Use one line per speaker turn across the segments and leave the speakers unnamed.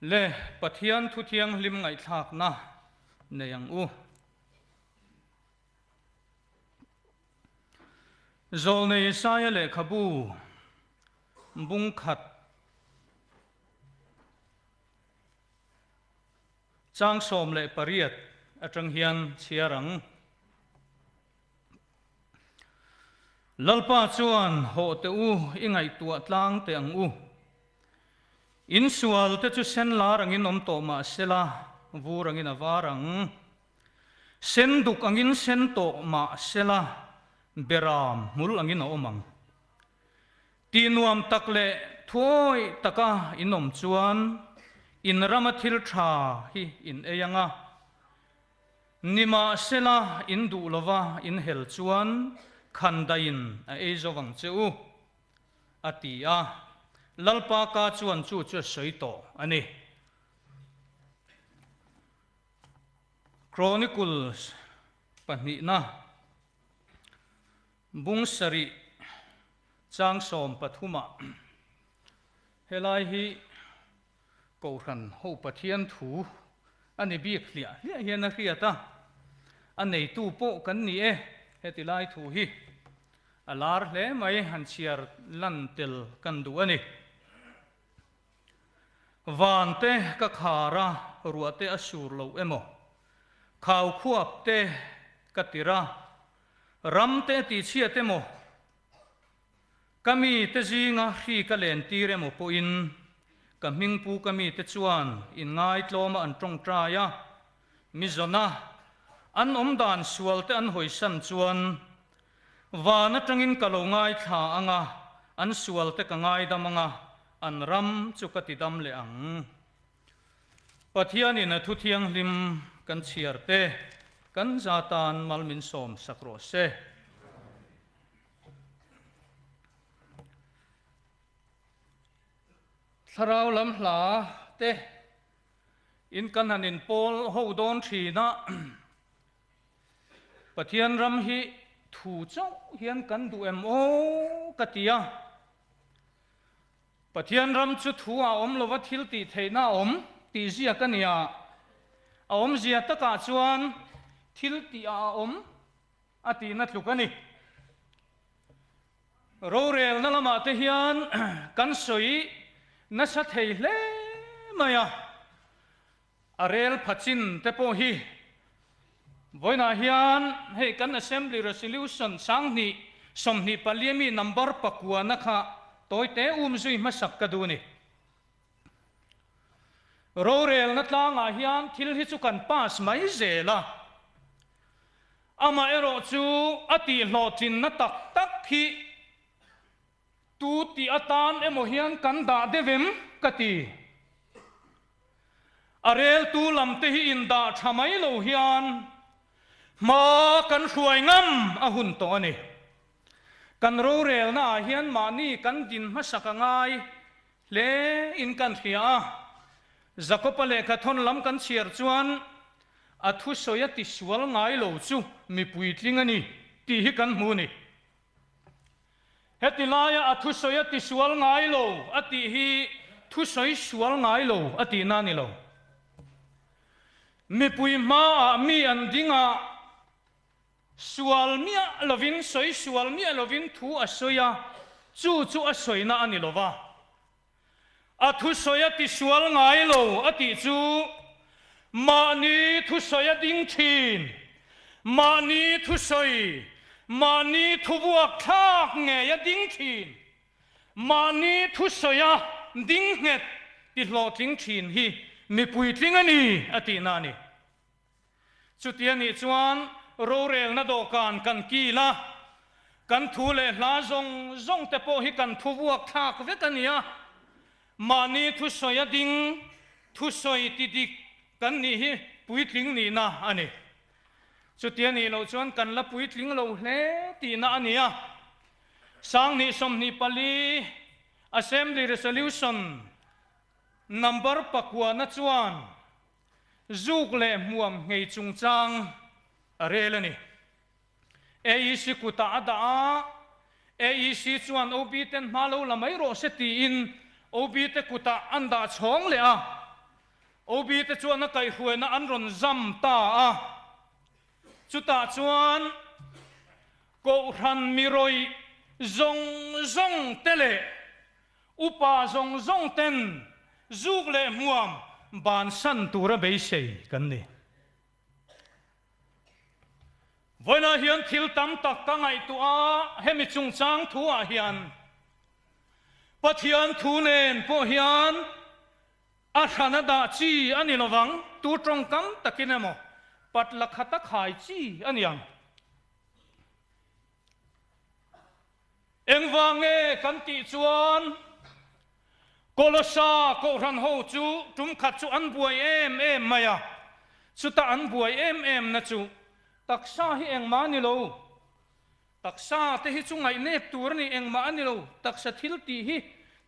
Le Pathian thu thianghlim ngaihthlakna nei ang u. Zawlnei Isaia lehkhabu bung khat chang 18 atang hian chhiar ang. Lalpa chuan hawh teh u i ngaihtuah tlang teh ang u. In sual te chu sen lar angin awm tawh mah sela, vur angin a var ang. Sen duk angin sen tawh mah sela, beram hmul angin a awm ang. Tih nuam tak leh thuawih taka in awm chuan in rama thil tha hi in ei ang a. Nimahsela in duh lova in hel chuan khandaiin a ei zo vang che u, a ti a. Lalpa ka chuan chu chu a sawi tawh a ni. Chronicles pahnihna bung sarih chang sawmpathumah helai hi Kohhran ho Pathian thu a ni bik hliah hliah hian a hriat a, a neitu pawh kan ni e, heti lai thu hi a lar hle mai, han chhiar lan tel kan duh a ni. Van te ka khar a, ruah te a sur lo emaw, khau khuap te ka tir a, ram te a tihchhiat emaw, Ka mite zinga hri ka lentir emaw pawhin ka hmingpu ka mite chuan inngaitlawma an tawngtai a, mi zawna an awmdan sualte an hawisan chuan van atangin ka lo ngaithla ang a, an sualte ka ngaidam ang a, an ram chu ka tidam leh ang. Pathianin a thu thianghlim kan chhiar te kan za tan mal min sawm sak rawh se. Thlarau lam hla te in kan han in pawl ho dawn thin a, Pathian ram hi thu chauh hian kan duh em aw ka ti a. Pathian ram chu thu a awm lova thil tih theihna a awm tih ziak a nia. A awmzia takah chuan thil tih ah a awm A tihna tluk a ni. Rorelna lamah te hian kan sawi nasa thei hle mai a, a rel pha chin te pawh hi vawiinah hian hei kan Assembly Resolution 2024 mi number pakuana kha tawite um zui hmasak ka duh a ni. Rorelna tlangah hian thil hi chu kan pass mai zel a. Amaherawh chu a tihhlawhtlinna tak tak hi tu tih atan emaw hian kan dah deuh em ka ti. A reltu lam te hi indah tha mai lo hian hma kan hruai ngam a hun tawh a ni. Kan rorelna ah hian mahni kan din hmasak a ngai hle in kan hria a. Jakob-a lehkha thawn lam kan chhiar chuan A thusawi a tisual ngai lo chu mi puitling a ni tih hi kan hmu a ni. Heti laia a thusawi a tisual ngai lo a tih hi thusawi sual ngai lo a tihna a ni lo. Mipui hmaah mi an ding a, sual miah lovin, sawi sual miah lovin thu a sawi a, chu chu a sawina a ni lo va. A thusawi a tisual ngai lo a tih chu mahni thusawi a ding thin, mahni thusawi, mahni thuvuak thlak ngei a ding thin, mahni thusawi a ding nghet ti hlawhtling thin hi mi puitling a ni a tihna a ni. Chuti a nih chuan rorelna dawhkan kan kil a, kan thu leh hla zawng zawng te pawh hi kan thu vuak thlak vek a ni a, mahni thusawi a ding, thusawi ti dik kan nih hi puitling nihna a ni. Chuti a nih loh chuan kan la puitling lo hle tihna a ni a. 2024 Assembly Resolution Number pakuana chuan Zuk leh hmuam nghei chungchang a rel a ni. AEC kutah a dah a, AEC chuan OB ten hma lo la mai rawh se tiin OB te kutah an dah chhawng leh a. OB te chuan a kaihhruaina an rawn zam ta a, chutah chuan Kohhran mi rawih zawng zawng te leh upa zawng zawng ten zuk leh hmuam bansan tura beisei kan ni. Vawiinah hian thil tam tak ka ngaihtuah a, hemi chungchang thuah hian Pathian thu nen pawh hian a hran a dah chi a ni lovang, tu tawngkam takin emaw patla khata khai chi a ni ang. Engvang nge kan tih chuan Kolosa Kohhran ho chu tum khat chu an buai em em mai a, chuta an buai em em na chu taksa hi engmah a ni lo, taksa te hi chu ngaihnep tur a ni engmah a ni lo, taksa thil tih hi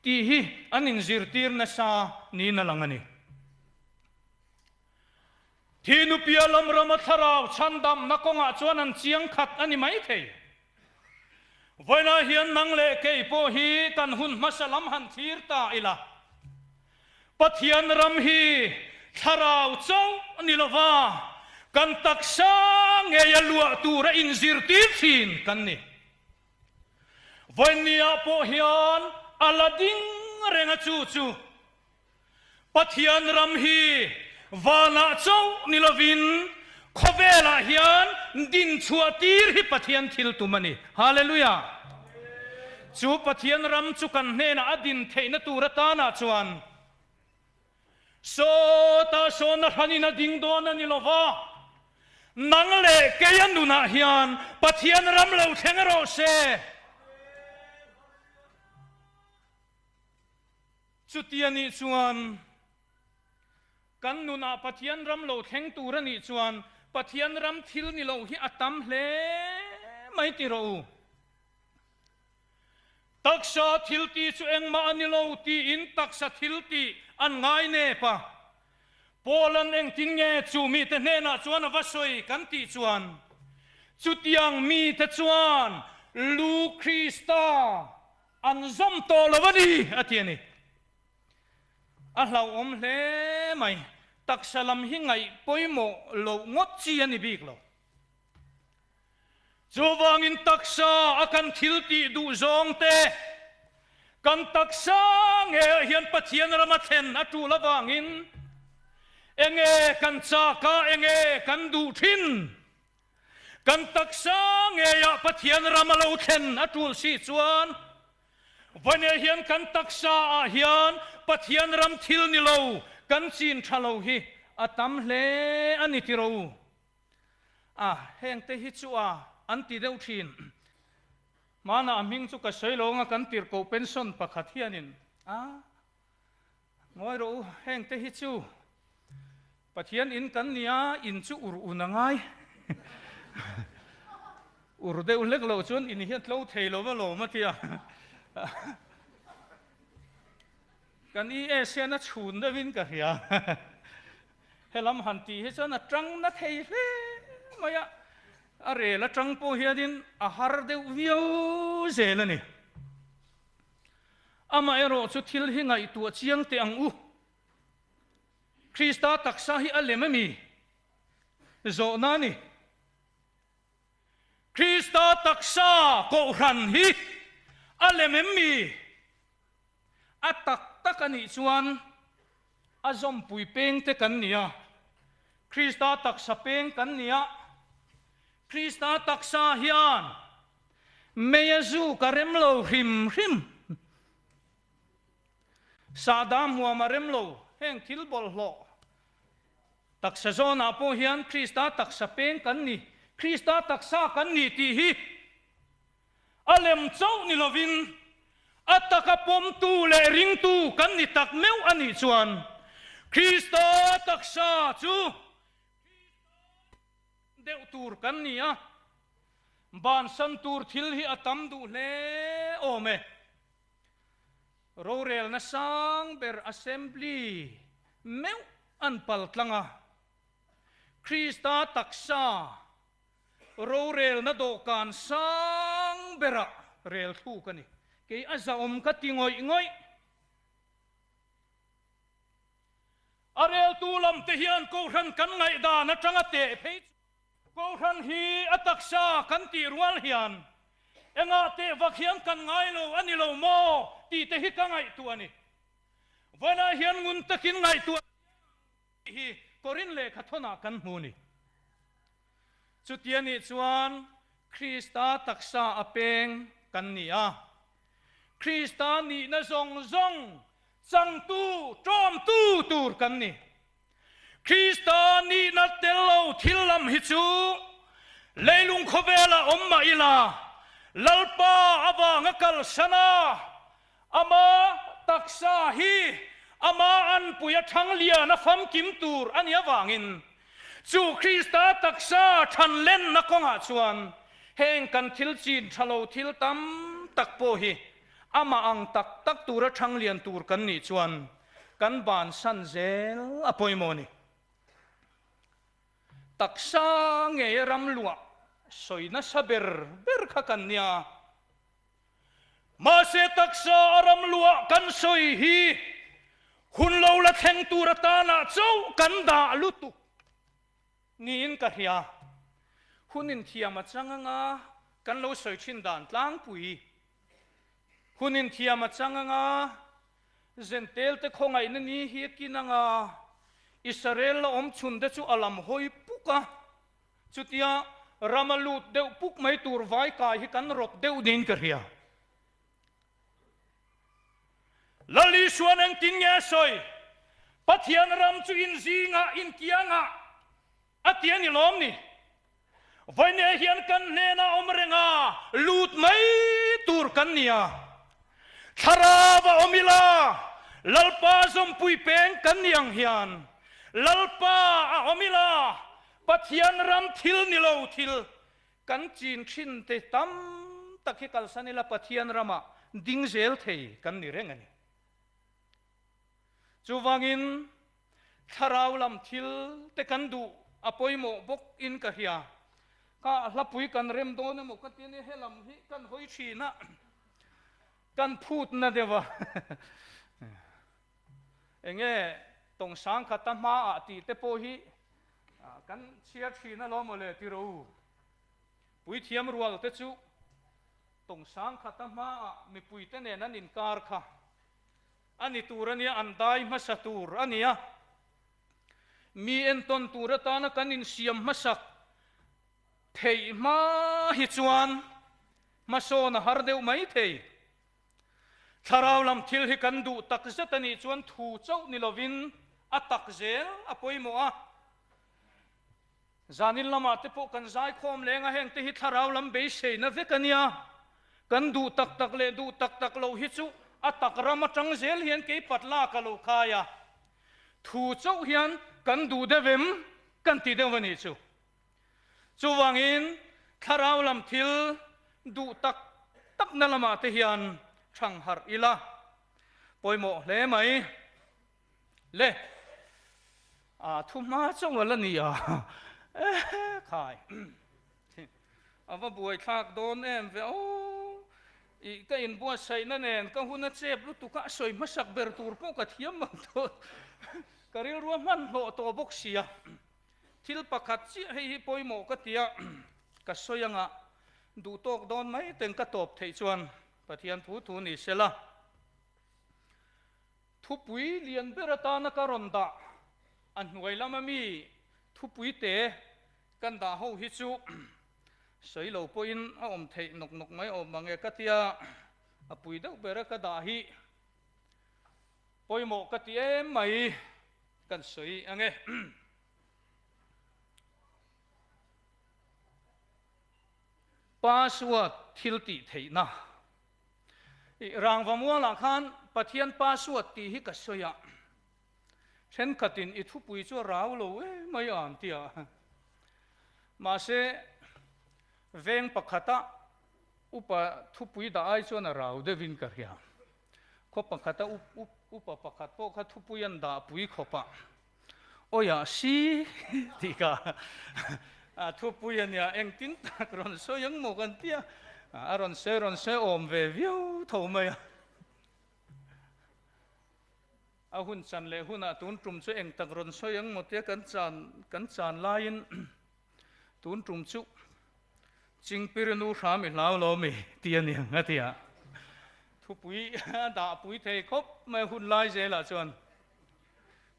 tih hi an inzirtir nasa niin a lang a ni. Thi nupia lam rama thlarau chhandamna kawngah chuan an chiang khat a ni mai thei. Vawiinah hian nang leh kei pawh hi kan hun hmasa lam han thlir ta ila. Pathian ram hi thlarau chauh a ni lova, kan taksa ngeia luah tura inzirtir thin kan ni. Vawiinniah pawh hian a la ding reng a chu chu. Pathian ram hi vanah chauh ni lovin khawvelah hian din chhuah tir hi Pathian thil tum a ni. Hallelujah! Chu Pathian ram chu kan hnenah a din theihna tur atanah chuan sawtah sawn a hranin a ding dawn a ni lova, nang leh keia nunah hian Pathian ram lo thleng rawh se. Chuti a nih chuan, kan nunah Pathian ram lo thleng tur a nih chuan Pathian ram thil ni lo hi a tam hle mai ti rawh u. Taksa thil tih chu engmah a ni lo tiin taksa thil tih an ngai nep a. Paul-a'n engtin nge chu mite hnenah chuan a va sawi kan tih chuan, chutiang mite chuan lu Krista An zawm tawh lo a ni, a ti a ni. A hlauhawm hle mai. Taksa lam hi ngaih pawimawh loh ngawt chi a ni bik lo. Chuvangin taksa a kan thil tih duh zawng te, kan taksa ngeah hian Pathian rama thlen a tul avangin enge kan chak a, enge kan duh thin? Kan taksa ngeiah Pathian ram a lo thlen a tul si chuan vawine hian kan taksa ah hian Pathian ram thil ni lo kan chin tha lo hi a tam hle a ni ti ro a, heng te hi chu a an ti deuh thin. Hmanah a hming chu ka sawi lo anga kan tirhkoh pension pakhat hianin a Ngawi rawh u, heng te hi chu Pathian in kan nia, in chu ur un a ngai. Ur deuh hlek loh chuan in hian tlo thei lo va lawm a tia. Kan ES hian a chhun deuhin ka hria. Helam han tih hi chuan a tang na thei hle mai a, a rel atang pawh hianin a har deuh viau zel a ni. Amaherawh chu thil hi ngaihtuah chiang teh ang u. Krista taksa hi a lem a mi? Zawhna a ni. Krista taksa kohhran hi a lem em mi? A tak tak a nih chuan a zawmpui peng te kan ni a, Krista taksa peng kan ni a, Krista taksa hian Mei a zu ka rem lo hrim hrim. Sahdah hmuam a rem lo. Heng thil bawlhhlawh taksa zawnah pawh hian Krista taksa peng kan ni, Krista taksa kan ni tih hi a lem chauh ni lovin a taka pawmtu leh ringtu kan ni tak meuh a nih chuan Krista taksa chu deuh tur kan ni a. Bansan tur thil hi a tam duh hle awm e. Rorelna sang ber Assembly meuh an pal tlang a, Krista taksa rorelna dawhkan sang berah rel thluk a ni. Kei a zahawm ka ti ngawih ngawih. A reltu lamte hian Kohhran kan ngaihdan atanga teh phei chu Kohhran hi a taksa kan tih rual hian engah teh vak hian kan ngai lo a ni lo maw tih te hi ka ngaihtuah a ni. Vawiinah hian ngun takin ngaihtuah chiang ang tih hi Korin lehkha thawnah kan hmu a ni. Chutia nih chuan Krista taksa a peng kan ni a, Krista nihna zawng zawng changtu, ṭawmtu tur kan ni. Krista nihna tel lo thil lam hi chu leilung khawvelah awm mah ila, Lalpa avanga kalsan a, ama taksa hi ama anpui a thang lian a famkim tur a nih avangin chu Krista taksa than lenna kawngah chuan heng kan thil chin tha lo thil tam tak pawh hi amah ang tak tak tura thang lian tur kan nih chuan kan bansan zel a pawimawh a ni. Taksa ngei ram luah sawi nasa ber ber kha kan nia. Mahse taksa a ram luah kan sawi hi hun lo la thleng tur atana chauh kan dah lutuk niin ka hria. Hun inthiam a chang anga kan lo sawi thin dan tlangpui. Hun inthiam a chang anga Zentel te khawngaihna ni hi a kin anga Israel la awm chhun te chu a lam hawi puk a. Chutia rama lut deuh puk mai tur vai kai hi kan rawt deuh niin ka hria. Lal Isuan engtin nge a sawi? Pathian ram chu inzingah, inkiangah a ti a ni lawm ni? Vawiin hian kan hnenah awm reng a, lut mai tur kan ni a. Thlarau a awm ila, Lalpa zawmpui peng kan ni ang hian Lalpa a awm ila, Pathian ram thil ni lo thil kan chin thin te tam tak hi kalsan ila Pathian ramah ding zel thei kan ni reng a ni. Chuvangin thlarau lam thil te kan duh a pawimawh bawk in ka hria. Ka hlapui kan rem dawn emaw ka ti a nia, helam hi kan hawi thin a, kan phutna deuh a. Enge tawng sangkhata hmaah tih te pawh hi kan chhiar thin alawm mawle ti rawh u. Puithiam rual te chu tawng sangkhata hmaah mipui te nen an inkar kha a ni tur a nia, an dai hmasa tur a nia. Mi entawn tur atana kan insiam hmasak theih hma hi chuan hmasawn a har deuh mai thei. Thlarau lam thil hi kan duh tak zet a nih chuan thu chauh ni lovin a tak zel a pawimawh a. Zanin lamah te pawh kan zaikhawm leng a, heng te hi thlarau lam beiseina vek a nia. Kan duh tak tak leh duh tak tak loh hi chu a tak ram atang zel hian kei patla ka lo khai a. Thu chauh hian kan duh deuh em kan ti deuh a nih chu. Chuvangin thlarau lam thil duh tak takna lamah te hian thang harh ila pawimawh hle mai le. A thu hma chauh a la ni a, khai a va buaithlak dawn em ve aw. I ka inbuatsaihna nen ka hun a chep lutuk a, a sawi hmasak ber tur pawh ka thiam mang tawh ka rilru a hmanhlawh tawh bawk sia. Thil pakhat chiah hei hi pawimawh ka ti a, ka sawi anga duh tawk dawn mai teng ka tawp theih chuan Pathian thu thu ni se la. Thupui lian ber atana ka rawn dah a hnuai lama mi thupui te kan dah ho hi chu sawi lo pawhin a awm theih nawk nawk mai awm mange ka tia, a pui deuh bera ka dah hi pawimawh ka ti em mai. Kan sawi ang e. Password thil tih theihna. I rangva mualah khan Pathian password tih hi ka sawi a. Thenkhatin i thupui chu a rau lo em mai a an ti a. Mahse, veng pakhata upa thupui dah ai chuan a rau deuhin ka hria. Khaw pakhata upa pakhat pawh kha thupui an dah pui khawp a, Awiah si tih kha thupui a nia, engtin tak rawn sawi ang maw kan ti a, a rawn sawi rawn sawi awm ve viau tho mai a. A hun chan leh hunah tun tum chu eng tak rawn sawi ang maw tia kan chan kan chan laiin tun tum chu Chingpirinu hram i hlau lo mi ti a niang a ti a. Thupui a dah pui thei khawp mai hun lai zelah chuan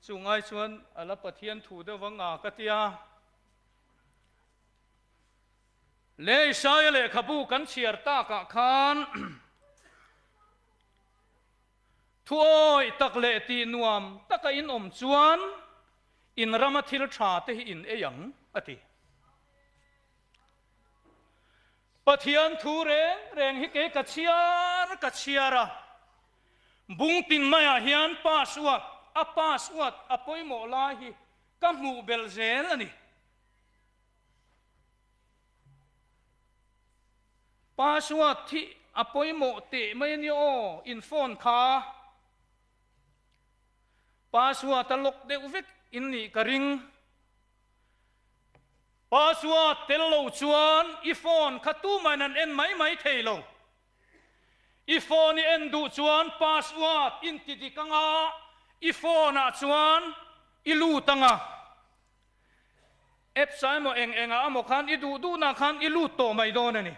chung ai chuan a la Pathian thu deuh vang a ka ti a. Lei Saia lehkhabu kan chhiar takah khan Thuawi tak leh tih nuam taka in awm chuan in rama thil tha te hi in ei ang, a ti. Pathian thu reng reng hi kei ka chhiar ka chhiar a, bung tin maiah hian pass uat a pass uat a pawimawh lai hi ka hmuh belh zel a ni. Password thi a pawimawh teh mai a nia aw, in phone kha password a lock deuh vek in nih ka ring. Password tel lo chuan i phone kha tumahin an en mai mai thei lo. I phone i en duh chuan password in ti dik anga i phone ah chuan i lut anga. Apps ah emaw eng engah emaw khan i duh duhnah khan i lut tawh mai dawn a ni.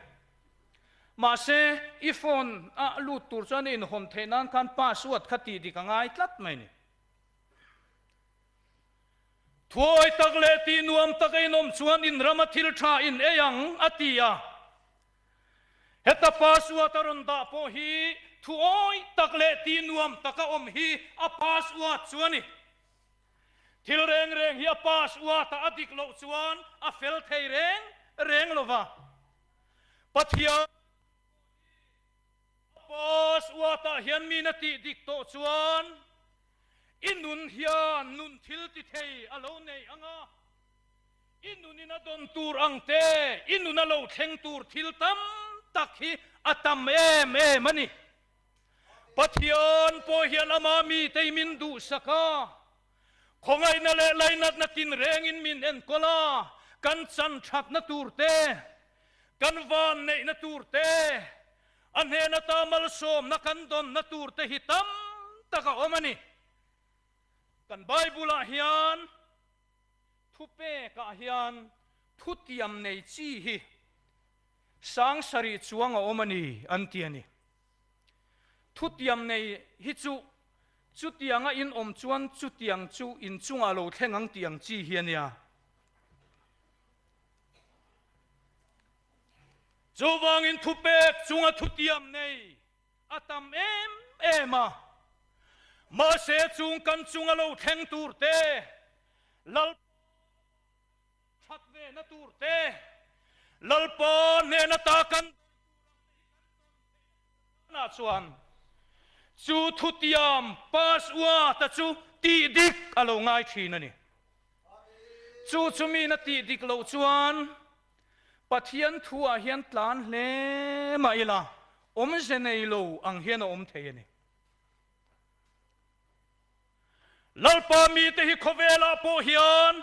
Mahse, i phone a lut tur chuan i inhawn theih nan khan password kha tih dik a ngai tlat mai a ni. Thuawi tak leh tih nuam tak a inawm chuan in rama thil tha in ei ang a ti a. Heta password a rawn dah pawh hi thuawi tak leh tih nuam tak a awm hi a password chu a ni. Thil reng reng hi a pass uata a dik loh chuan a fel thei reng reng lo va. Pathian a pass uatah hian min a tih dik tawh chuan i nun hian nun thil ti thei a lo nei ang a, i nunin a dawn tur ang te, i nun a lo thleng tur thil tam tak hi a tam em em a ni. Pathian pawh hian ama mitei min duhsak a, khawngaihna leh lainatna tinrengin min enkawl a, kan chan thatna tur te, kan van neihna tur te, a hnen ata malsawmna kan dawnna tur te hi tam tak a awm a ni. Kan Bible-ah hian thupekah hian thutiam nei chi hi Sangsarih chuang a awm a ni an ti a ni. Thutiam nei hi chu chutianga in awm chuan chutiang chu in chungah lo thleng ang tih ang chi hi a nia. Chuvangin thupek chunga thutiam nei a tam em em a, mahse chung kan chunga lo thleng tur te Lalpa That ve na tur te Lalpa hnen ata kan ah chuan chu thutiam password a chu tih dik a lo ngai thin a ni. Chu chu min a tih dik loh chuan Pathian thu ah hian tlan hle mah ila awmze nei lo ang hian a awm thei a ni. Lalpa mite hi khawvelah pawh hian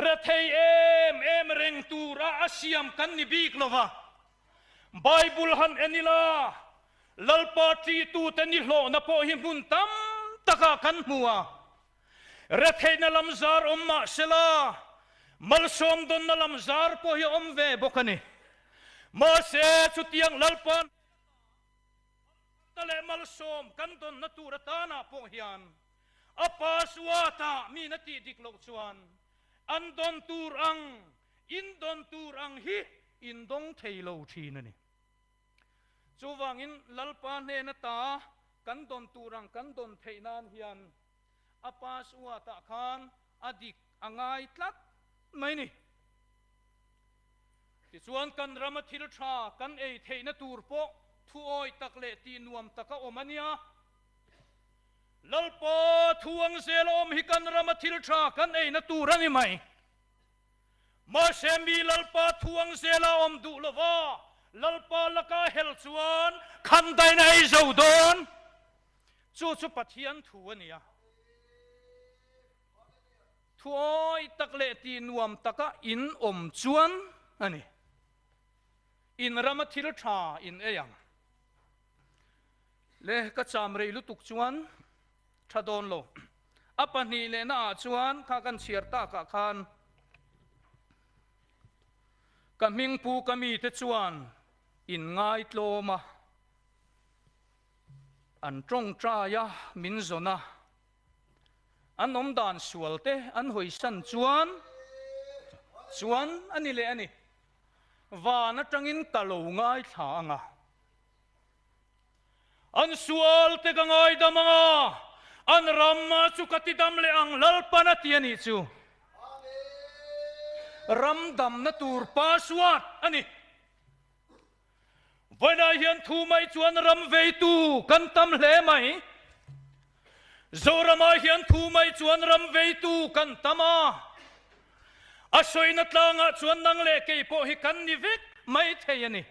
rethei em em reng tura a siam kan ni bik lo va. Bible han en ila, Lalpa ṭihtute ni hlawhna pawh hi hmun tam takah kan hmu a. Retheihna lam zar awm mah sela, malsawm dawnna lam zar pawh hi a awm ve bawk a ni. Mahse, chutiang Lalpa Ta leh malsawm kan dawnna tur atanah pawh hian a password-ah min a tih dik loh chuan an dawn tur ang, in dawn tur ang hi in dawng thei lo thin a ni. Chuvangin Lalpa hnen ata kan dawn tur ang kan dawn theih nan hian a password-ah khan a dik a ngai tlat mai ni. Tichuan kan rama thil tha kan ei theihna tur pawh thuawi tak leh tih nuam taka awm a nia. Lalpa thu ang zel a awm hi kan rama thil tha kan eina tur a ni mai. Mahse mi Lalpa thu ang zela awm duh lova Lalpa laka hel chuan khandaina ei zo dawn. Chu chu Pathian thu a nia. Thuawi tak leh tih nuam taka in awm chuan a ni. In rama thil tha in ei ang. Le ka cham rei lutuk chuan. Tha dawn lo. A pahnih lehna ah chuan kha kan chhiar takah khan ka hmingpu ka mite chuan in ngaitlawm a, an tawngtai a, min zawn a, an awmdan sual te an hawisan chuan chuan a ni leh a ni. Van atangin ka lo ngaithla ang a. An sual te ka ngaidam ang a, an ram chu ka tidam leh ang, Lalpan a ti a nih chu. Ram damna tur password a ni. Vawiinah hian thu mai chuan ram veitu kan tam hle mai. Zoramah hian thu mai chuan ram veitu kan tam a, a sawina tlangah chuan nang leh kei pawh hi kan ni vek mai thei a ni.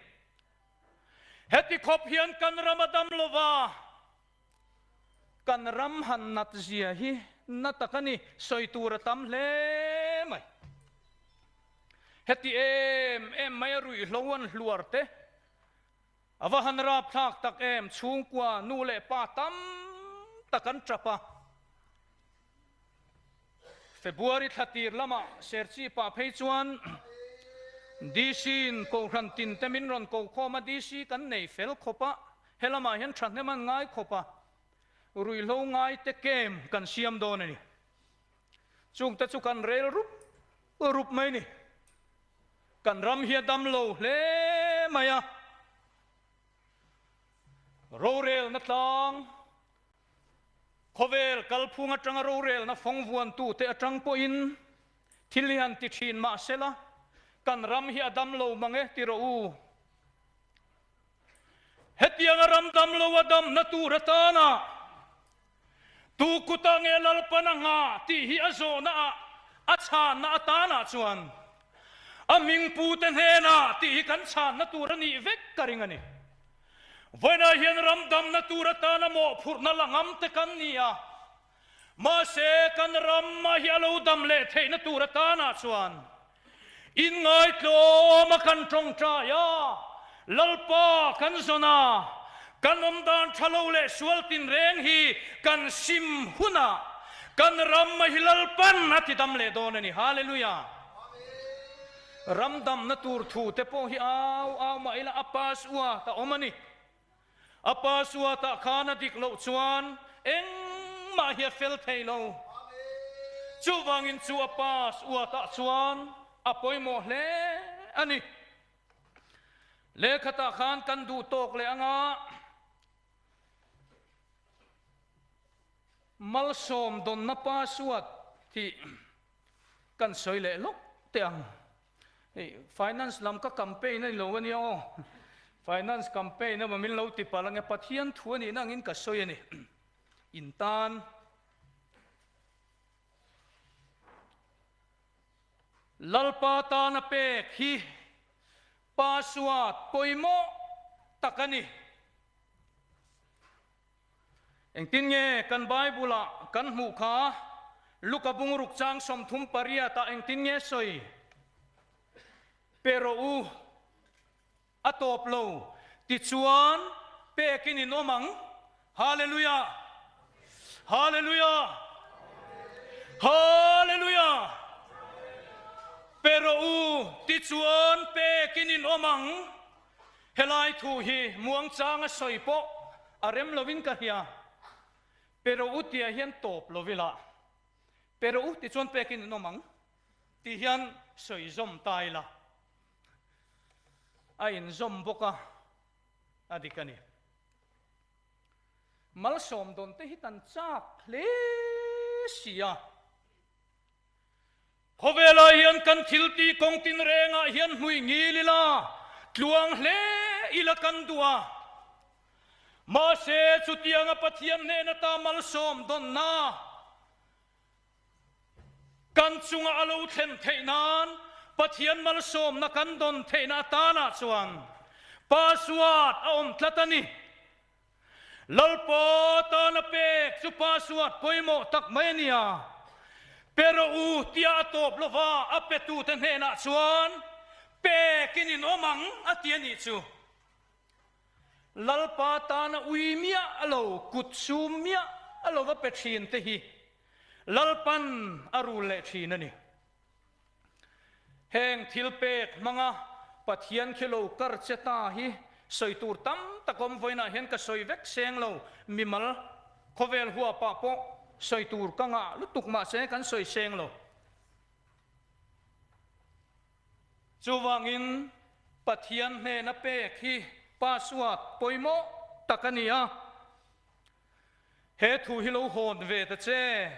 Heti khawp hian kan ram a dam lo va, kan ram han nat zia hi na tak a ni, sawi tur a tam hle mai. Heti em em mai a ruihhlo an hluar te, a va han rapthlak tak em, chhungkua nu leh pa tam tak an tap a. February thla tir lamah Serchhip-ah phei chuan DC-in Kohhran tin te min rawn ko khawm a, DC kan nei fel khawp a, helamah hian thahnem an ngai khawp a, ruihhlo ngai te kem kan siam dawn a ni. Chungte chu kan rel rup rup mai ni. Kan ram hi a dam lo hle mai a, rorelna tlang, Khawvel kalphung atanga rorelna fawng vuantute atang pawhin thil hi han ti thin mah sela, kan ram hi a dam lo mang e ti rawh u. Hetianga ram dam lo a damna tur atana tu kutah nge Lalpan a nghah tih hi a zawhnaah a chhanna atanah chuan a hmingpute hnenah tih hi kan chhanna tur a nih vek ka ring a ni. Vawiinah hian ram damna tur atana mawhphurhna la ngam te kan ni a, mahse kan ram hi a lo dam leh theihna tur atanah chuan inngaitlawm a kan tawngtai a, Lalpa kan zawn a, kan awmdan tha lo leh sual tinreng hi kan sim hunah kan ram hi Lalpan a ti dam leh dawn a ni. Hallelujah! Ram damna tur thu te pawh hi au au mah ila a pass uat a awm a ni. A pass uatah khan a dik loh chuan engmah hi a fel thei lo. Chuvangin chu a pass uatah chuan a pawimawh hle a ni. Lehkhatah khan kan duh tawk leh anga malsawm dawnna pass uat tih Kan sawi leh lawk teh ang. Hei finance lam ka campaign a ni lo ania aw. Finance campaign emaw min lo ti palh ange Pathian thu a nihna angin ka sawi a ni. In tan Lalpa tana pek hi password pawimawh tak a ni. Engtin nge kan Bible-ah kan hmuh kha? Luka bungruk chang 38-ah engtin nge sawi? Pe rawh u, a tawp lo, tichuan pekin in awm ang. Hallelujah! Hallelujah! Hallelujah! Pe rawh u, tichuan pekin in awm ang. Helai thu hi muangchanga sawi pawh a rem lovin ka hria. Pe rawh u tihah hian tawp lo ila, pe rawh u tichuan pekin in awm ang tih hian sawi zawm ta ila, a inzawm bawk a, a dik a ni. Malsawm dawn te hi kan chak hle si a. Khawvelah hian kan thil tih kawng tinrengah hian hmui ngil ila, tluang hle ila kan duh a. Mahse, chutianga Pathian hnen ata malsawm dawnna kan chunga a lo thlen theih nan Pathian malsawmna kan dawn theihna atanah chuan password a awm tlat a ni. Lalpa tana pek chu password pawimawh tak mai a nia. Pe rawh u tia a tawp lova a petute hnenah chuan pekin in awm ang a ti a nih chu. Lalpa tana ui miah lo, kut sum miah a lova pe thin te hi Lalpan a rul leh thin a ni. Heng thil pek hmanga Pathian khi lo kar che ta hi sawi tur tam tak awm vawiinah hian ka sawi vek seng lo, mimal khawvel huapah pawh sawi tur ka ngah lutuk mahse kan sawi seng lo. Chuvangin Pathian hnena pek hi password pawimawh tak a ni a, he thu hi lo hawn ve ta che.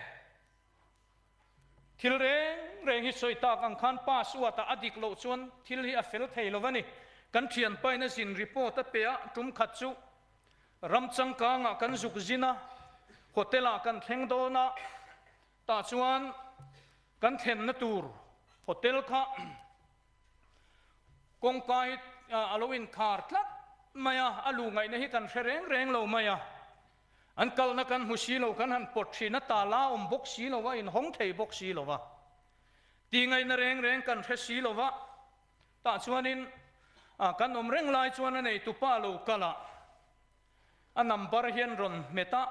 Thil reng reng hi sawi tak ang khan password-ah a dik loh chuan thil hi a fel thei lo a ni. Kan thianpain a zin report a pe a, tum khat chu ram changkangah kan zuk zin a, hotel-ah kan thleng dawn a, tah chuan kan thlenna tur hotel kha kawngka hi a lo inkhar tlat mai a, a luh ngaihna hi kan hre reng reng lo mai a. An kalna kan hmu si lo, kan han pawt thin a, tala awm bawk si lo va, inhawng thei bawk si lo va, tih ngaihna reng reng kan hre si lo va, tah chuanin kan awm reng lai chuan a neitupa lo kal a, a number hi an rawn hmet a,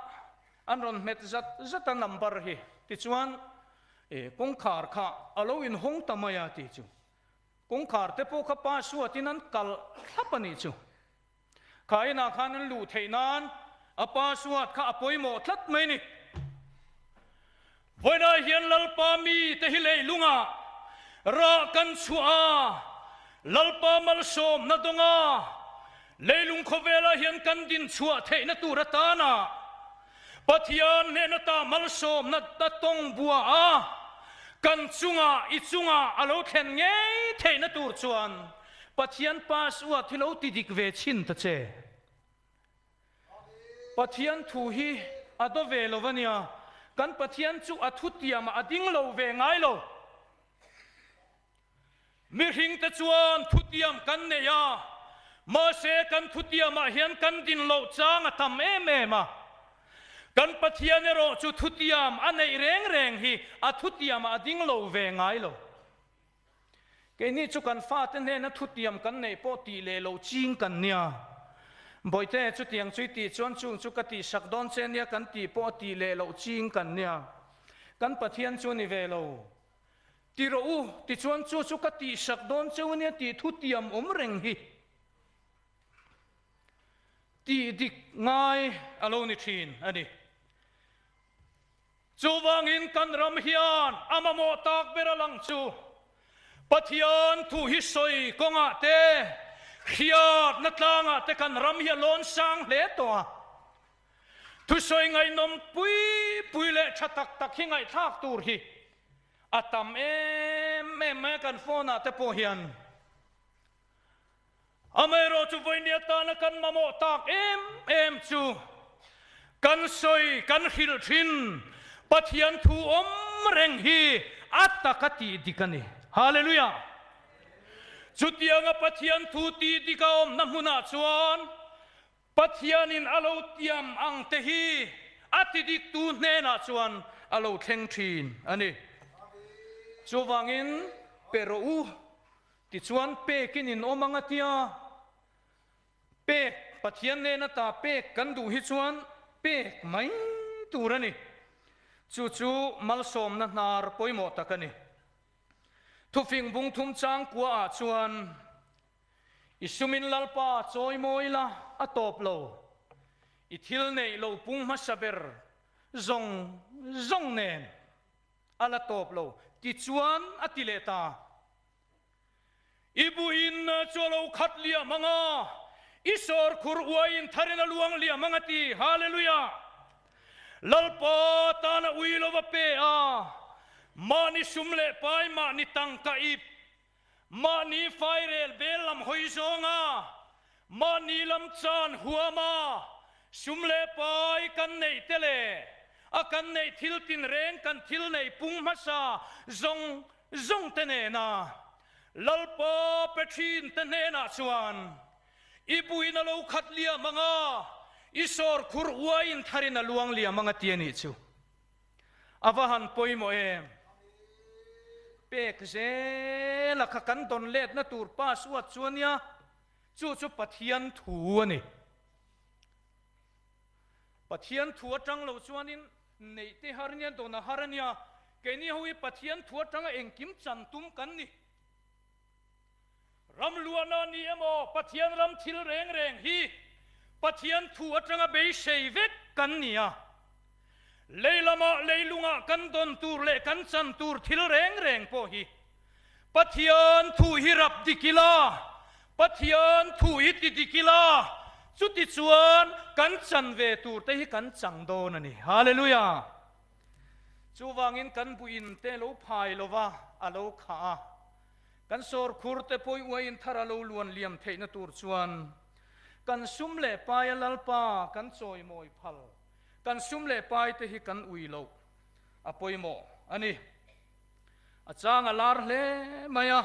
an rawn hmet zat zat a number hi, tichuan kawngkhar kha a lo inhawng ta mai a tih chu, kawngkhar te pawh kha pa suatin an kalh thlap a nih chu. Kha inah khan an luh theih nan a password kha a pawimawh tlat mai ni. Vawiinah hian Lalpa mite hi leilungah rah kan chhuah a, Lalpa malsawmna dawnga leilung khawvelah hian kan din chhuah theihna tur atana Pathian hnehna ta malsawmna ta tawng bua a, kan chungah i chungah a lo thlen ngei theihna tur chuan Pathian password hi lo ti dik ve chhin ta che. Pathian thu hi a do ve lo ania, kan Pathian chu a thutiamah a ding lo ve ngai lo. Mihringte chuan thutiam kan nei a, mahse kan thutiamah hian kan din loh chang a tam em em a. Kan Pathian erawh chu thutiam a neih reng reng hi a thutiamah a ding lo ve ngai lo. Keini chu kan fate hnena thutiam kan neih pawh tih leh loh ching kan nia. Bawihte, chutiang chu i tih chuan chung chu ka tihsak dawn che nia kan tih pawh a tih leh loh ching kan nia. Kan Pathian chu ni ve lo. Ti rawh u, tichuan chu chu ka tihsak dawn cheu nia tih thutiam awm reng hi tih dik ngai a lo ni thin a ni. Chuvangin kan ram hian a mamawh tak ber a lang chu Pathian thu hi sawi kawngah te, hriatna tlangah te kan ram hi a lawn sang hle tawh a. Thusawi ngaihnawm pui pui leh tha tak tak hi ngaihthlak tur hi a tam em em mai a kan phone ah te pawh hian. Amaherawh chu vawiin atana kan mamawh tak em em chu kan sawi kan hrilh thin Pathian thu awm reng hi a taka tih dik a ni. Hallelujah! Chutianga Pathian thu tih dik a awmna hmunah chuan Pathianin a lo tiam ang te hi a ti diktu hnenah chuan a lo thleng thin a ni. Chuvangin pe rawh u, tichuan pekin in awm ang a tia. Pek, Pathian hnena ta pek kan duh hi chuan pek mai tur a ni. Chu chu malsawmna hnar pawimawh tak a ni. Thufing bung thum changkua ah chuan I sumin Lalpa chawi mawi la a tawp lo. I thil neih lo pung hmasa ber zawng zawng nen a la tawp lo tichuan a ti leh ta. I buin chu a lo khat liam ang a, i sawrkhur uaiin tharin a luang liam ang a ti. Hallelujah! Lalpa tana ui lova pe a, mahni sum leh pai mahni tangka ip Mahni fairel bel lam hawi zawnga mahni lam chan huama sum leh pai kan neih te leh a kan neih thil tinreng kan thil neih pung hmasa zawng zawng te nena Lalpa pe thin te hnenah chuan i buin a lo khat liam ang a, i sawrkhur uaiin tharin a luang liam ang a ti a nih chu. A va han pawimawh em? Pek zela kha kan dawn letna tur password chu a nia, chu chu Pathian thu a ni. Pathian thu atang lo chuanin neih te har nia, dawn a har a nia. Keini ho hi Pathian thu atanga engkim chan tum kan ni. Ram luahna a ni emaw, Pathian ram thil reng reng hi Pathian thu atanga beisei vek kan ni a. Lei lamah leilungah kan dawn tur leh kan chan tur thil reng reng pawh hi Pathian thu hi rap dik ila, Pathian thu hi ti dik ila, chuti chuan kan chan ve tur te hi kan chang dawn a ni. Hallelujah! Chuvangin kan buin te lo phai lova a lo khah a, kan sawrkhur te pawi uaiin thar a lo luan liam theihna tur chuan kan sum leh paia Lalpa kan chawimawi phal, kan sum leh pai te hi kan ui loh a pawimawh a ni. A chang a lar hle mai a,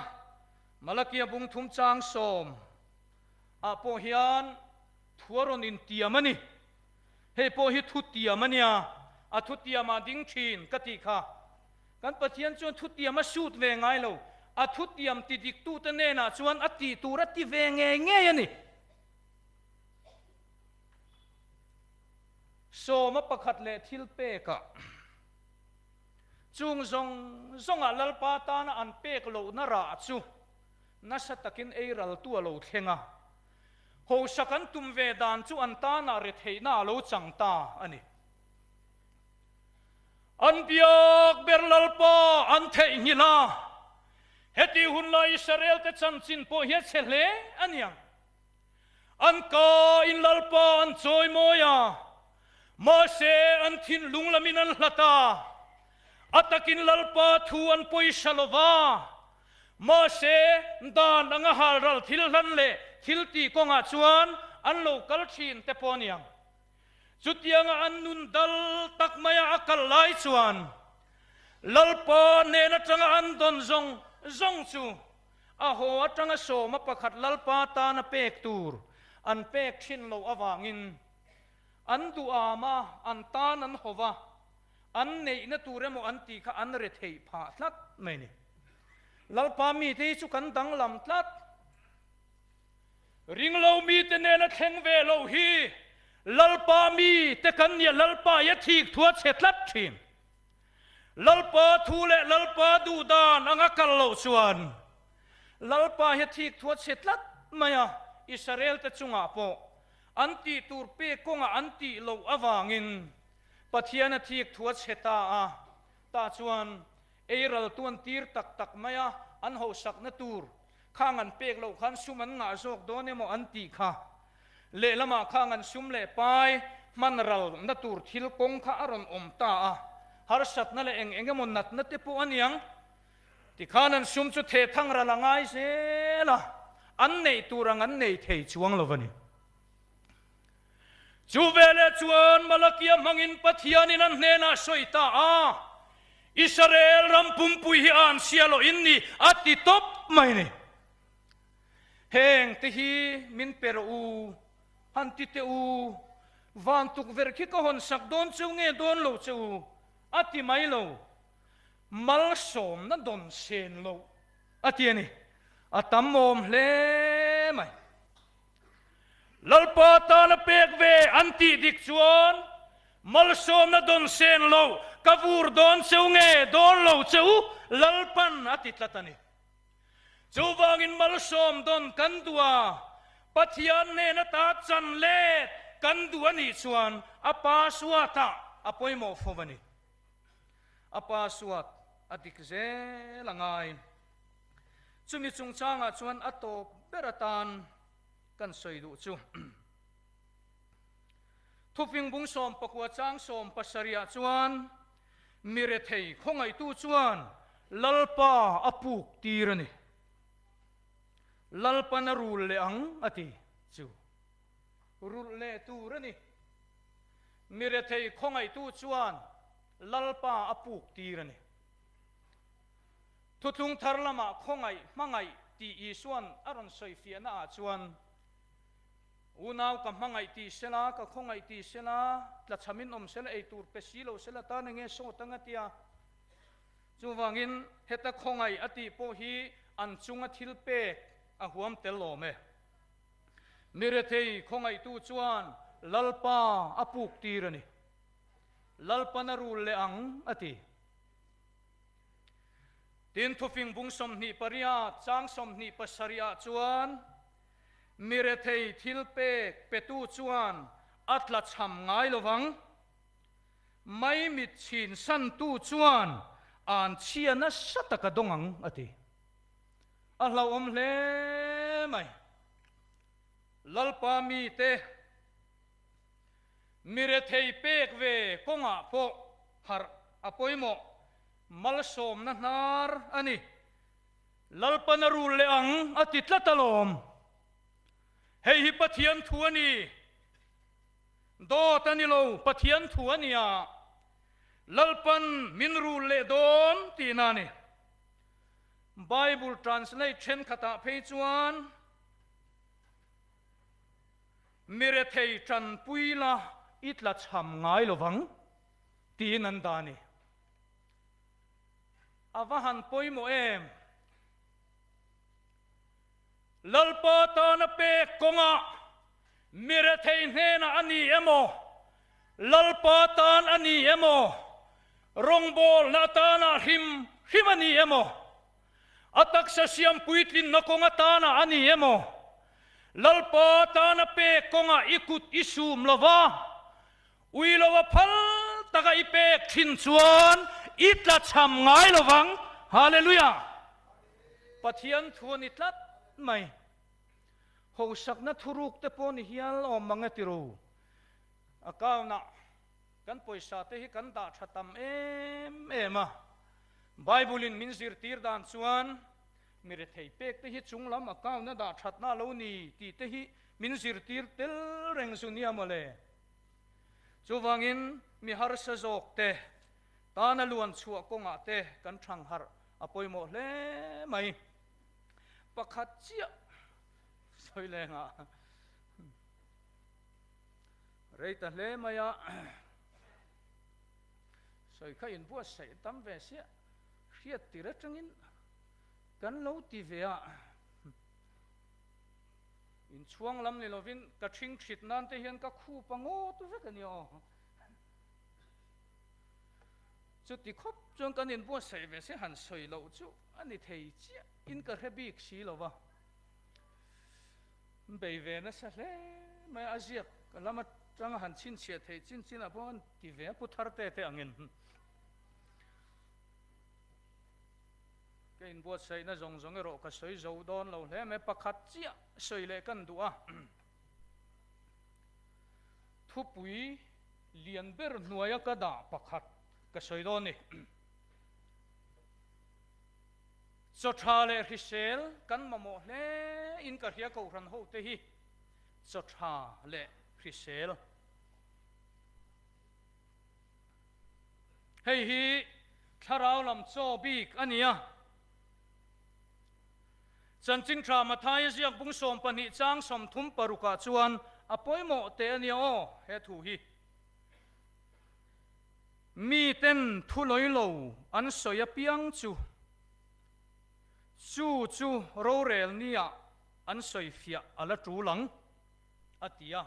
Malakia bungthum chang sawm ah pawh hian thu a rawn intiam a ni. Hei pawh hi thutiam a nia, a thutiam ah ding thin ka tih kha. Kan Pathian chuan thutiam a sut ve ngai lo, a thutiam ti diktute hnenah chuan a tih tur a ti ve ngei ngei a ni. Sawma pakhat leh thil pekah chung zawng zawngah Lalpa tana an pek lohna rah chu nasa takin ei raltu a lo thleng a. Hausa kan tum ve dan chu an tanah retheihna a lo chang ta a ni. An biak ber Lalpa an theihnghilh a, heti hun lai Israel-te chanchin pawh hi a chhe hle a niang. An ka in Lalpa an chawimawi a, mahse an thinlung lamin an hlat a, a takin Lalpa thu an pawisa lo va, mahse dan anga halral thil hlan leh thil tih kawngah chuan an lo kal thin te pawh a niang. Chutianga an nun dal tak maia a kal lai chuan Lalpa hnen atanga an dawn zawng zawng chu A haw atanga sawma pakhat Lalpa tana pek tur an pek thin loh avangin an duham a, an tan an haw va, an neihna tur emaw an tih kha an re theih phah tlat mai ni. Lalpa mite hi chu kan danglam tlat. Ringlo mite nena thleng ve loh hi Lalpa mite kan nia, Lalpa i a thik thu a chhe tlat thin. Lalpa thu leh Lalpa duh dan anga kal loh chuan Lalpa hi a thik thu a chhe tlat mai a, Israel-te chungah pawh an tih tur pek kawngah an tih loh avangin Pathian a thik thu a chhe ta a, tah chuan ei ral tu an tir tak tak mai a, an hauhsakna tur khang an pek loh khan sum an ngah zawk dawn emaw an tih kha. Lehlamah khang an sum leh pai hman ralna tur thil kawng kha a rawn awm ta a, harsatna leh eng eng emaw natna te pawh a niang. Tikhan an sum chu theh thang ral a ngai zel a, an neih tur ang an nei thei chuang lo a ni. Chu veleh chuan Malakia hmangin Pathianin an hnenah sawi ta a, Israel ram pumpui hi a an sia loh in ni a ti tawp mai ni. Heng te hi min pe rawh u, han ti teh u, van tukverh khi ka hawn sak dawn cheu nge dawn lo che u, a ti mai lo. Malsawmna dawn sen lo a ti a ni. A tam awm hle mai. Lalpa tana pek ve an tih dik chuan malsawmna dawn sen lo ka vur dawn cheu nge dawn lo che u, Lalpan a ti tlat a ni. Chuvangin malsawm dawn kan duh a, Pathian hnen ata chan let kan duh a nih chuan a password ah a pawimawh fo a ni. A password a dik zel a ngai. Chumi chungchangah chuan a tawp ber atan kan sawi duh chu Thufing bung 19 chang 70 ah chuan Mi rethei khawngaihtu chuan Lalpa a puk tir a ni. Lalpan a rul leh ang a ti chu rulh leh tur a ni. Mi rethei khawngaihtu chuan Lalpa a puk tir a ni. Thuthlung thar lamah khawngaih hmangaih tih Isuan a rawn sawi fiahna ah chuan, Unau ka hmangaih tih sela, ka khawngaih tih sela, tlachhamin awm sela, ei tur pe si lo sela tan enge sawt ang a tia. Chuvangin heta khawngaih a tih pawh hi an chunga thil pek a huam tel awm e. Mi rethei khawngaihtu chuan. Lalpa a puk tir a ni. Lalpan a rul leh ang, a ti. Tin, thufing bung 28 chang 27 ah chuan, Mi rethei thil pek petu chuan a tlachham ngai lo vang. Maimit chhin santu chuan an chhia nasa tak a dawng ang, a ti. A hlauhawm hle mai. Lalpa mite mi rethei pek ve kawngah pawh harh a pawimawh malsawmna hnar a ni. Lalpan a rul leh ang a ti tlat alawm. Hei hi Pathian thu a ni. Dawt a ni lo, Pathian thu a nia. Lalpan min rul leh dawn tihna a ni. Bible translate thenkhatah phei chuan mi rethei tanpui la i tla chham ngai lovang tiin an dah a ni. A va han pawimawh em? Lalpa tana pek kawngah mi rethei hnenah a ni emaw, Lalpa tan a ni emaw, rawngbawlna atana hrim hrim a ni emaw, a taksa siam puitlinna kawng atana a ni emaw, Lalpa tana pek kawngah i kut i sum lova, Ui lo a phal taka i pek thin chuan i tlachham ngai lo vang. Hallelujah! Pathian thu a ni tlat mai. Hosakna thuruk te pawh ni hial awm mang e tiro. Account ah kan pawisa te hi kan dah tha tam em em a. Bible in min zirtir dan chuan mi rethei pek te hi chung lam account a dah thatna a lo ni tih te hi min zirtir tel reng zu nia mawle. Chuvangin mi harsa zawk te tana luan chhuah kawngah te kan thang harh a pawimawh hle mai. Pakhat chiah sawi lengah rei ta hle mai a, sawi kha inbuatsaih tam ve siah hriat tir atangin kan lo ti ve a. Inchhuang lam ni lovin ka ṭhing ṭhit nan te hian ka khup a ngawt vek a nia aw. Chuti khawp chuan kan inbuatsaih ve se han sawi loh chu a ni thei chiah in ka hre bik si lo va. Bei ve nasa hle mai a, a ziak lam atanga han chhinchhiah theih chin chinah pawh an ti ve a, pu thar te te angin. Ka inbuatsaihna zawng zawng erawh ka sawi zo dawn lo hle mai, pakhat chiah sawi leh kan duh a. Thupui lian ber hnuaia ka dah pakhat ka sawi dawn ni. Chaw tha leh hrisel kan mamawh hle in ka hria kohhran ho te hi chaw tha leh hrisel. Hei hi thlarau lam chaw bik a ni a. Chanchin tha Mathaia ziak bung 12 chang 36 ah chuan a pawimawh teh a nia aw he thu hi. Miten thu lawi lo an sawi apiang chu chu chu rorel nia an sawi fiah a la tul ang, a ti a.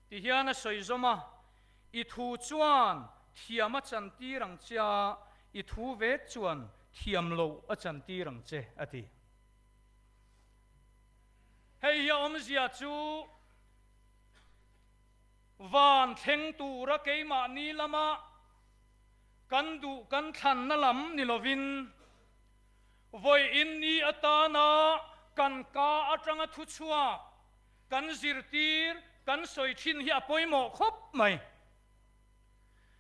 Ti hian a sawi zawm a, I thu chuan thiam a chantir ang che a, i thu vek chuan thiam loh a chantir ang che, a ti. Hei hi a awmzia chu van thleng tura keimahni lama kan duh kan thlanna lam ni lovin, vawiin ni atana kan ka atanga thuchhuak, Kan zirtir, kan sawi thin hi a pawimawh khawp mai.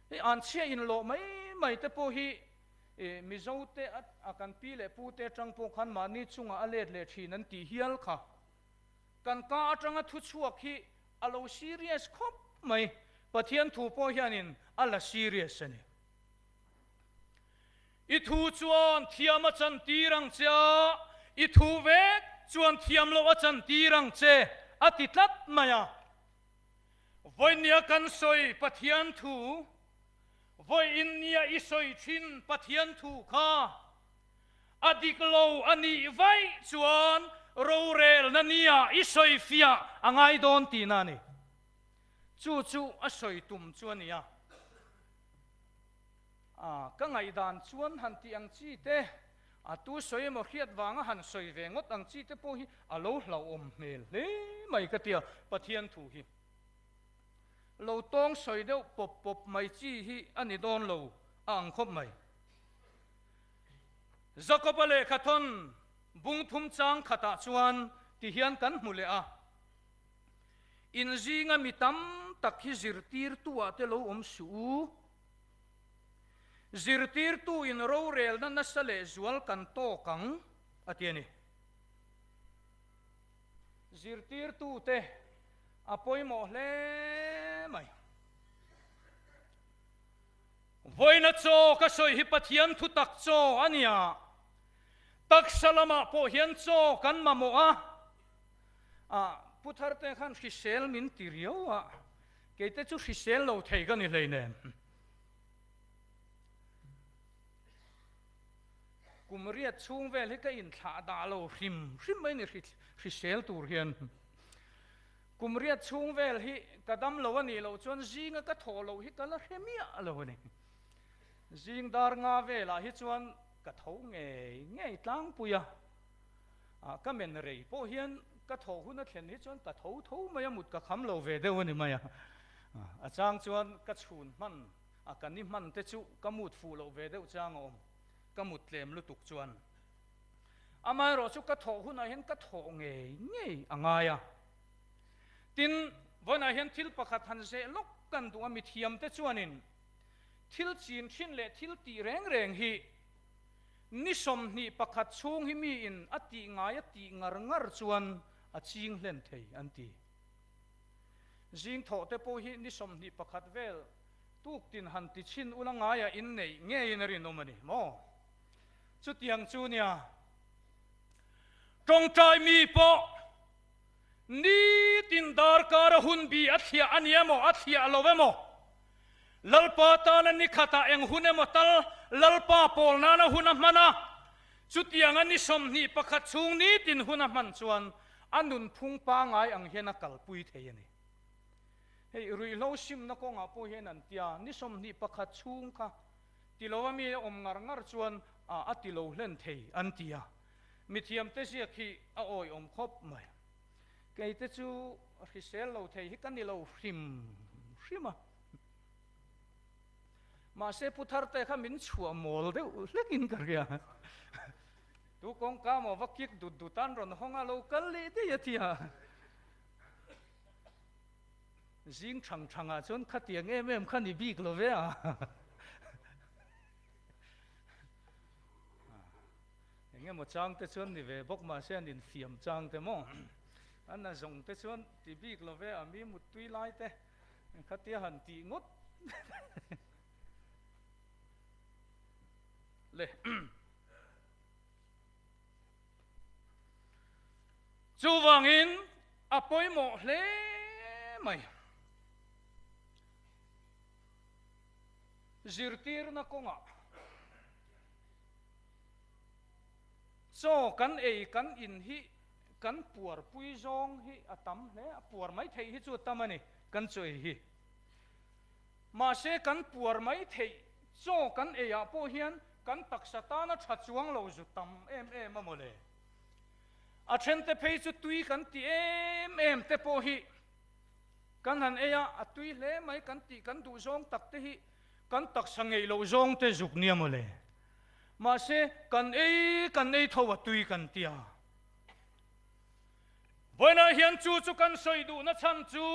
Hei anchhia inlawh mai mai te pawh hi Mizo te a kan pi leh pu te atang pawh khan mahni chungah a let leh thin an tih hial kha. Kan ka atanga thu chhuak hi a lo serious khawp mai. Pathian thu pawh hianin a la serious a ni. I thu chuan thiam a chantir ang che a, i thu vek chuan thiam loh a chantir ang che, a ti tlat mai a. Vawinia kan sawi Pathian thu, vawiinnia i sawi thin Pathian thu kha a dik lo a nih vaih chuan rorelna nia i sawi fiah a ngai dawn tihna a ni. Chu chu a sawi tum chu a ni a. A, ka ngaihdan chuan han tih ang chi te, a tu sawi emaw hriat vanga han sawi ve ngawt ang chi te pawh hi a lo hlauhawm hmel hle mai ka tia Pathian thu hi. Lo tawng sawi deuh pawp pawp mai chi hi a ni dawn lo a ang khawp mai. Jakob-a lehkhathawn bung thum chang khatah chuan ti hian kan hmu leh a, In zinga mi tam tak hi zirtirtu-ah te lo awm suh u. Zirtirtu in rorelna nasa leh zual kan tawk ang, a ti a ni. Zirtirtute a pawimawh hle mai. Vawiina chaw ka sawi hi Pathian thutak chaw a nia. Taksa lamah pawh hian chaw kan mamawh a. Ah, Pu Tharte khan hrisel min ti riau a, keite chu hrisel lo thei ka ni hleinem. Kum riat chhung vel hi ka inthlah dah lo hrim hrim mai ni hrisel tur hian. Kum riat chhung vel hi ka dam lo a nih loh chuan zinga ka thawh loh hi ka la hre miah lo a ni. Zing dar nga velah hi chuan ka tho ngei ngei tlangpui a, ka men rei pawh hian ka thawh hun a thlen hi chuan ka tho tho mai a, mut ka kham lo ve deuh a ni mai a. A chang chuan ka chhun hman a, ka ni hman te chu ka mut fuh loh ve deuh chang a awm, ka mut tlem lutuk chuan. Amaherawh chu ka thawh hunah hian ka thawh ngei ngei a ngai a. Tin, vawiinah hian thil pakhat han zeh lawk kan duh a, mithiamte chuanin thil chin thin leh thil tih reng reng hi ni 21 chhung hi miin a tih ngai a tih ngar ngar chuan a ching hlen thei an ti. Zing thawh te pawh hi ni 21 vel tuktin han ti chhin ula ngaia inneih ngeiin a rinawm a ni maw? Chutiang chu nia, tawngtai mi pawh nitin darkar a hun bi a thliah a ni emaw, a thliah lo emaw, Lalpa tana ni khatah eng hun emaw tal Lalpa pawl nana hun a hman a, chutianga ni 21 chhung nitin hun a hman chuan a nunphung pangai ang hian a kalpui thei a ni. Hei ruihhlo simna kawngah pawh hian an tia, ni 21 chhung kha Ti lo a mi a awm ngar ngar chuan a ti lo hlen thei an ti a, mithiamte ziak hi a awihawm khawp mai. Keite chu hrisel lo thei hi ka ni lo hrim hrim a, mahse Pu Tharte kha min chhuah mawl deuh hlekin ka hria. Tu kawngka maw va kik dut dut an rawn hawng a, lo kal leh daih a ti a. Zing thang thangah chuan khatiang em em kha ni bik lo ve a. Eng emaw chang te chuan ni ve bawk mahse an infiam chang te maw. An a zawng te chuan ti bik lo ve a, mi muttui lai te khatia han tih ngawt le. Chuvangin a pawimawh hle mai. Zirtirna kawngah chaw kan ei kan in hi kan puarpui zawng hi a tam hle a, puar mai theih hi chu a tam a ni kan chaw ei hi. Mahse kan puar mai theih chaw kan eiah pawh hian kan taksa tana tha chuang lo zu tam em em a mawle. A thente phei chu tui kan ti em em te pawh hi kan han ei a, a tui hle mai kan tih kan duh zawng tak te hi kan taksa ngeih loh zawng te zuk nia mawle. Mahse kan ei kan ei tho a tui kan ti a. Vawiinah hian chu chu kan sawi duhna chhan chu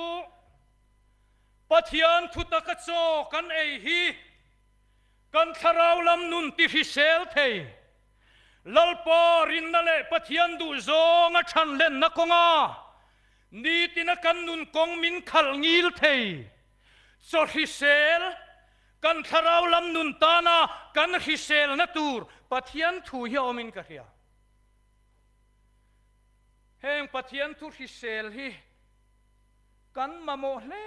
Pathian thutaka chaw kan ei hi kan thlarau lam nun ti hrisel thei. Lalpa rinna leh Pathian duhzawng a chhan lenna kawnga nitina kan nun kawng min khalh ngil thei. Chaw hrisel, kan thlarau lam nun tana kan hriselna tur Pathian thu hi a awmin ka hria. Heng Pathian thu hrisel hi kan mamawh hle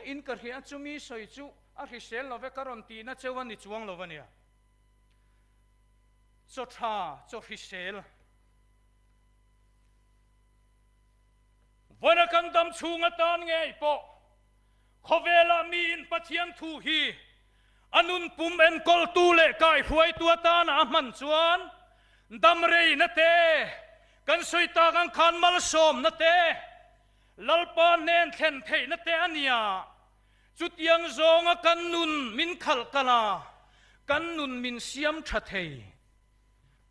in ka hria, chumi sawi chu a hrisel lo ve ka rawn tihna cheu a ni chuang lo a nia. Chaw tha, chaw hrisel. Vawiina kan dam chhung atan ngei pawh. Khawvelah miin Pathian thu hi a nun pum enkawltu leh kaihruaitu atana a hman chuan damreina te, kan sawi tak ang khan malsawmna te, Lalpa hnen thlen theihna te a nia. Chutiang zawnga kan nun min khalh kal a, kan nun min siam tha thei.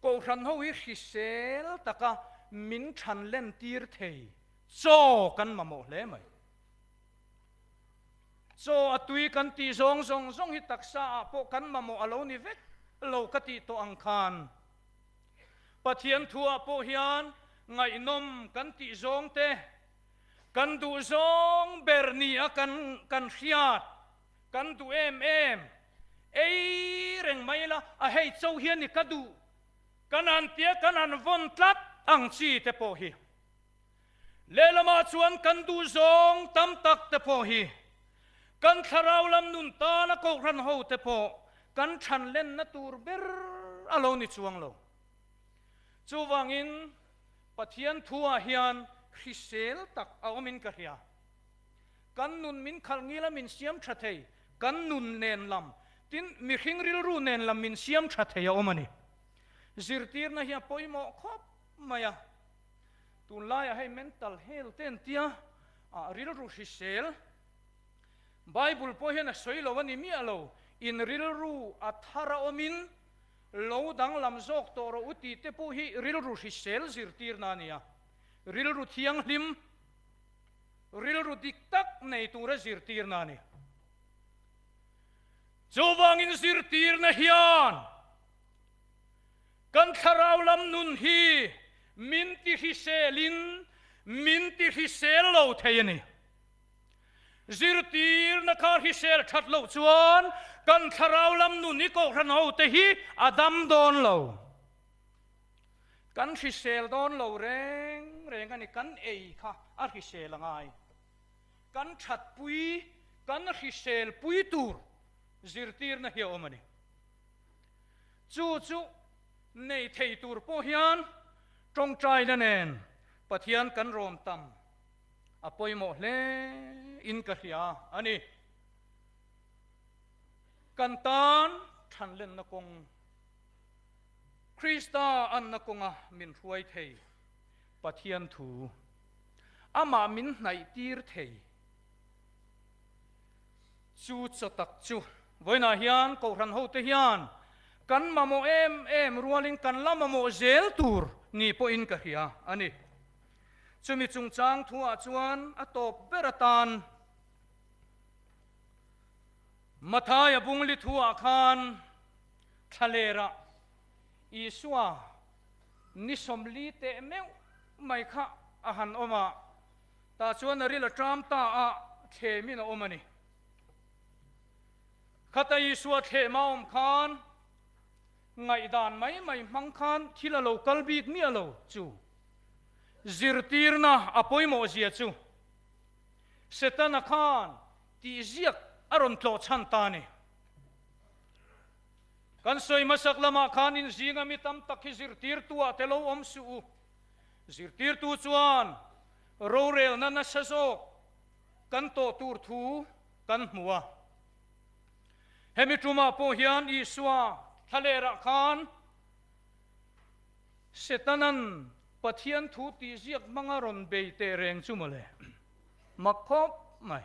Kohhran ho hi hrisel taka min than len tir thei chaw kan mamawh hle mai. Chaw a tui kan tih zawng zawng zawng hi taksa ah pawh kan mamawh a lo ni vek lo ka tih tawh ang khan Pathian thu ah pawh hian ngaihnawm kan tih zawng te, kan duh zawng ber ni a kan kan hriat, kan duh em em, ei reng mai la a hei cho hian i ka duh kan han tia kan han vawn tlat ang chi te pawh hi. Lehlamah chuan kan duh zawng tam tak te pawh hi kan thlarau lam nun tana kohhran ho te pawh kan chhan lenna tur ber a lo ni chuang lo. Chuvangin Pathian thuah hian hrisel tak a awmin ka hria. Kan nun min khalh ngila min siam tha thei, kan nun nen lam, tin mihring rilru nen lam min siam tha thei a awm a ni. Zirtirna hi a pawimawh khawp mai a. Tunlaiah hei mental health te an tia, ah rilru hrisel, Bible pawh hian a sawi lo a ni miah lo, in rilru a thar a awmin lo danglam zawk tawh rawh u tih te pawh hi rilru hrisel zirtirna a ni a, rilru thianghlim, rilru dik tak nei tura zirtirna a ni. Chuvangin zirtirna hian Kan thlarau lam nun hi min ti hriselin min ti hrisel lo thei a ni. Zirtirna kha hrisel that loh chuan kan thlarau lam nun i kohhran hote hi a dam dawn lo. Kan hrisel dawn lo reng reng a ni, kan ei kha a hrisel a ngai. Kan thatpui, kan hriselpui tur zirtirna hi a awm a ni. Chu chu nei thei tur pawh hian tawngtaina nen Pathian kan rawn tam a pawimawh hle in ka hria a ni. Kan tan thanlenna kawng, Krista anna kawnga min hruai thei Pathian thu, amah min hnaih tir thei. Chu chaw tak chu vawiinah hian Kohhran hote hian kan mamawh em em rualin kan la mamawh zel tur ni pawhin ka hria a ni. Chumi chungchang thuah chuan a tawp ber atan Mathaia bungli thuah khan thlalerah Isua ni 40 teh meuh mai kha a han awm a. Tah chuan a ril a ṭam ta a, thlemin a awm a ni. Khata Isua thlem a awm khan ngaihdan mai mai hmang khan thil a lo kal bik miah lo chu zirtirna a pawimawh zia chu Setana khan tihziak a rawn tlawh chhan ta a ni. Kan sawi hmasak lamah khan inzinga mi tam tak hi zirtirtuah te lo awm suh u. Zirtirtu chuan rorelna nasa zawk kan tawh tur thu kan hmu a. Hemi tumah pawh hian Isua thlalerah khan Setanan Pathian thu tihziak hmanga rawn bei teh reng chu mawle. Mak khawp mai.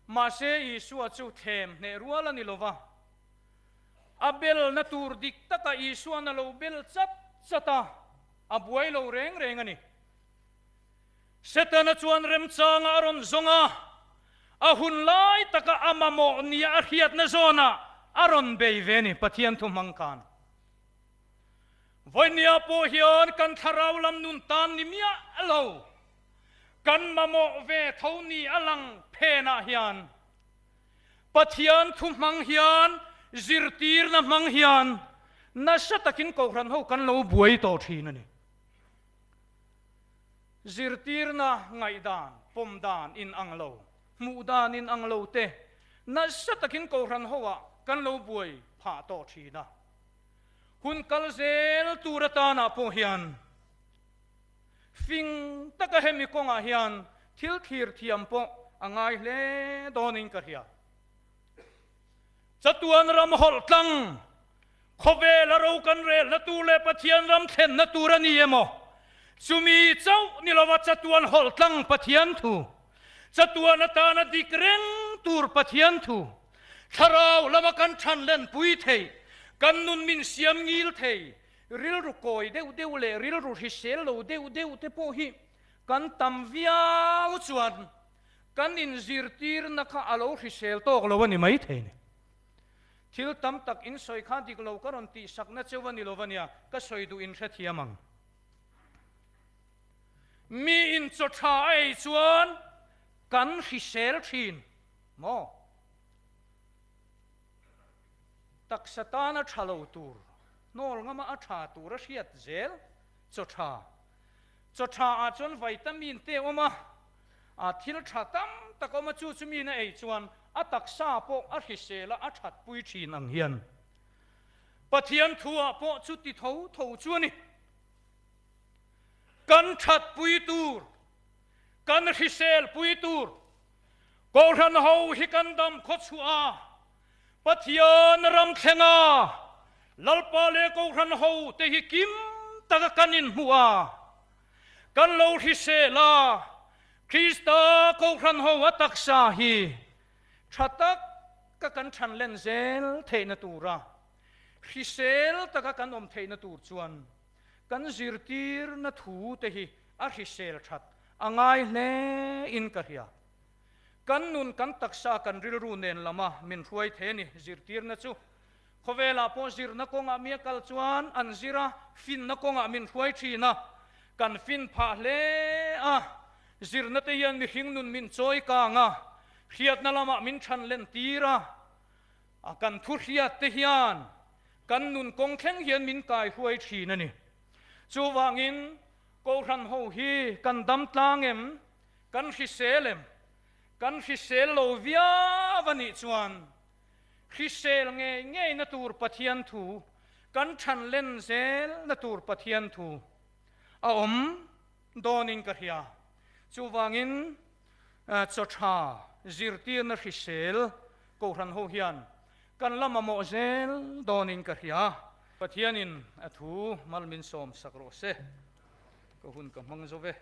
Mahse Isua chu thlem hneh rual a ni lova. A belna tur dik taka Isuan a lo bel chat chat a, a buai lo reng reng a ni. Setana chuan remchanga a rawn zawng a, a hun lai taka a mamawh nia a hriatna zawnah a rawn bei ve a ni, Pathian thu hmang khan. Vawinia pawh hian kan thlarau lam nun tan ni miah lo, kan mamawh ve tho ni a lang phenah hian, Pathian thu hmang hian, zirtirna hmang hian nasa takin Kohhran ho kan lo buai tawh thin a ni. Zirtirna ngaihdan, pawm dan in ang lo, hmuh dan in ang lo te nasa takin Kohhran ho ah kan lo buai phah tawh thin a. Hun kal zel tur atanah pawh hian Fing taka hemi kawngah hian thil thlir thiam pawh a ngai hle dawnin ka hria. Chatuan ram hawlh tlang, khawvela ro kan relna tur leh Pathian ram thlenna tur a ni emaw? Chumi chauh ni lova chatuan hawlh tlang Pathian thu, chatuan atana dik reng tur Pathian thu, thlarau lama kan than lenpui thei, kan nun min siam ngil thei, rilru kawi deuh deuh leh rilru hrisel lo deuh deuh te pawh hi kan tam viau chuan Kan inzirtirna kha a lo hrisel tawk lo a ni maithei ni. Thil tam tak in sawi kha dik lo ka rawn tihsakna cheu a ni lo va nia, ka sawi duh in hrethiam ang. Mi in chaw tha a ei chuan kan hrisel thin maw? Taksa tana tha lo tur, hnawl ngama a tha tur a hriat zel chaw tha. Chaw tha ah chuan vitamin te a awm a, A thil tha tam tak awm a, chu chu miin a ei chuan a taksa pawh a hrisel a, a thatpui thin ang hian Pathian thuah pawh chu ti tho tho chu a ni. Kan thatpui tur, kan hriselpui tur, Kohhran ho hi kan dam khawchhuah a, Pathian ram thlenga Lalpa leh Kohhran ho te hi kim taka kan inhmuh a, Kan lo hrisel a, Krista Kohhran ho a taksa hi tha taka kan than len zel theihna tura hrisel taka kan awm theihna tur chuan kan zirtirna thu te hi a hrisel that a ngai hle in ka hria. Kan nun, kan taksa, kan rilru nen lama min hruai thei a ni zirtirna chu. Khawvelah pawh zirna kawngah mi a kal chuan an zir a, finna kawngah min hruai thin a, kan fin phah hle a. Zirna te hian mihring nun min chawi kang a, hriatna lamah min chhan len tir a. A kan thu hriat te hian kan nun kawng thleng hian min kai hruai thin a ni. Chuvangin Kohhran ho hi kan dam tlang em? Kan hrisel em? Kan hrisel lo viau a nih chuan Hrisel ngei ngei na tur Pathian thu, kan than len zel na tur Pathian thu a awm dawnin ka hria. Chuvangin chaw tha zirtirna hrisel Kohhran ho hian kan la mamawh zel dawnin ka hria. Pathianin a thu mal min sawm sak rawh se. Ka hun ka hmang zo ve.